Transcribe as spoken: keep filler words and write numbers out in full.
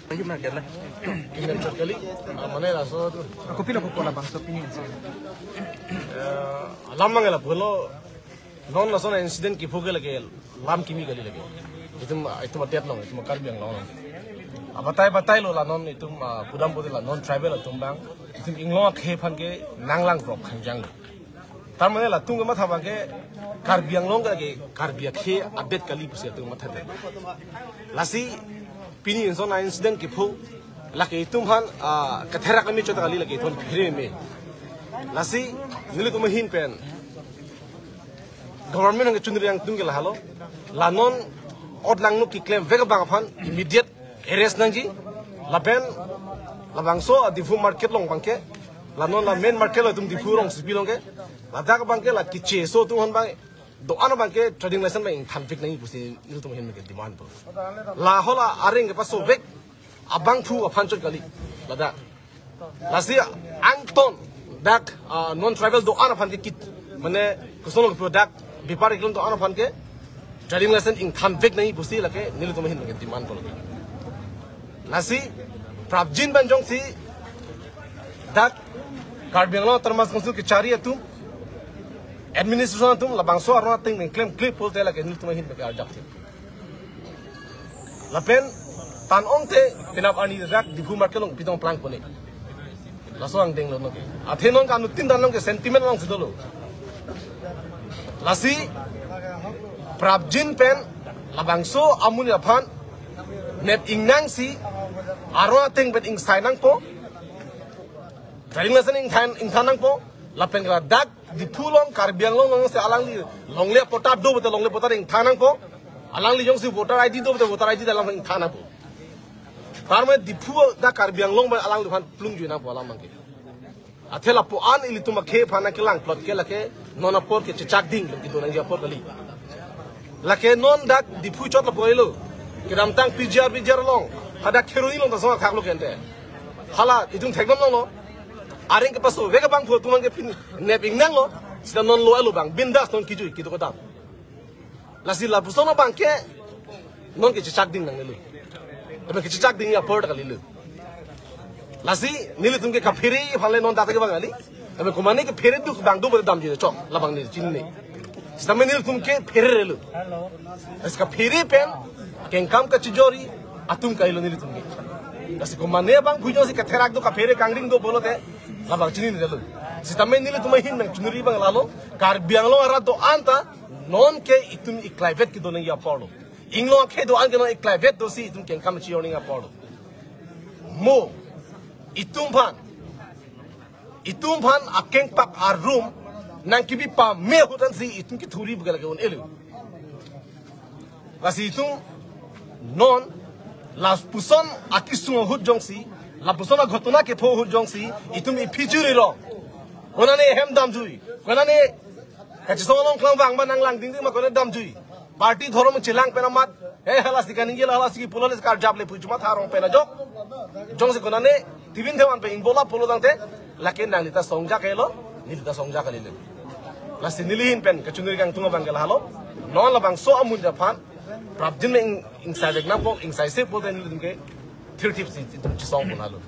Lagi market lah. Ini chot kali, ah, mane laso atum. Kopilo, kopilo labangso pini. Eh, alam mangela pulo, non lason incident kipu ke lake lam kimi kali lake. Itum, itum adet along, itum Karbi Anglong along. Abatai batai lo la non itum, ah, pudam pudi la non tribal atum abang. Itum inglong akhei aphan ke nanglang prok khangjang lo. Tar mane latum kematha abang ke Karbi Anglong ke Karbi akhei adet kali pusi latum matha det. Lasi pini lason incident kipu lake itum aphan, ah, katherak kami chot kali lake itum phere me. Lasi nelitum ahin pen government ke chunri yang tung ke lahelo. La non ot langno keklem vek abang aphan immediate arrest nangji. Lapen labangso a Diphu market along abang ke, la non la main market lo itum Diphu rongsopi along ke. Ladak abang ke la keche aso atum aphan abang, do-an abang ke trading license abang ingthan vek nangji pusi nelitum ahin ke demand po. La hala areng kepaso vek abangphu aphan chot kali. Ladak. Lasi angton dak, ah, non tribal do-an aphan ke kit. Mane koson lo dak bepari keklem do-an aphan ke trading license ingthan vek nangji pusi lake nelitum ahin ke demand po. Lasi prapjin pen jongsi dak Karbi Anglong Autonomous Council kechari atum, administration atum labangso arong ateng nangklem klip pulote lake nelitum ahin ke arjap thip. Lapen tan ongte penap arni dak Diphu market along pitong plang pone. Laso angdeng lo noke. Athe non kanutin dan along ke sentiment alongsi dolo. Lasi prapjin pen labangso amonit aphan nep ingnangsi arong ateng pen ingsai nangpo. Trading license ingthan, ingthan nangpo. Lapen ke ladak Diphu along, Karbi Anglong alongsi alangli longle patta do pulote longle patta ingthan nangpo. Alangli jongsi voter I D do pulote voter I D ta alam ingthan nangpo. Tar mane Diphu dak Karbi Anglong pen alangliphan plungjui nangpo alam abang ke. Athe lapu-an ilitum akhei aphan nangkelang plot ke lake non apor ke chechak ding lo, kedo nangji apor kali. Lake non dak Diphu chot lapu lo. Kedamtang P G R, P G R along hadak Kheroni along ta song akhak lo kente. Hala itum thekdam longlo. Areng kepaso vek abangphu atum abang ke pini nep ingnang lo. Sita non lo alo abang bindas non kijui kedo kedam. Lasi lapuson abang ke non ke chechak ding nangnelo. Tapi ke chechak ding apor ta kalilo. Lasi nelitum ke kaphere aphan le non dak ke abang kali. Tapi komane ke phere duk abang do pada damji chok labang ne chini ne. Sitame nelitum ke phererelo. Lasi kaphere pen kengkam kachijori atum kailo nelitum ke. Lasi komane abangphu jongsi katherak do kaphere kangring do pulote labang chinine lo. Sitame nelitum ahin nangchunri abang lalo, Karbi Anglong arat do-an ta non ke itum iklaivet kedo nangji apor lo. Inglong akhei do-an ke non iklaivet dosi itum kengkam chijor nangji apor lo. Mo itum aphan, itum aphan akengpak arum nangkebi pame ahut ansi itum kethuri pu ke lake un-elo. Lasi itum non lapuson akesung ahut jongsi, lapuson aghotona kepho ahut jongsi itum iphijuri lo. Konane hem damjui, konane kachisong along klang bang ba nanglang dingding ma konane damjui. Party dhorom chelang pen amat, eh, halasi kaningje la, halasi kipulo le karjap le pu chuma tharong pen ajok. Jongsi konane tibin thewan pen ingbola pulo tangte, lake nanglita songja kelo, nelita songja kalilo. Lasi neli ahin pen kachunri kangtung abang ke lahelo. Non labangso amonit aphan prapjin pen ing, ingsaivek nangpo, ingsaise pulote nelitum ke thirthipsi itum chisongpon halo.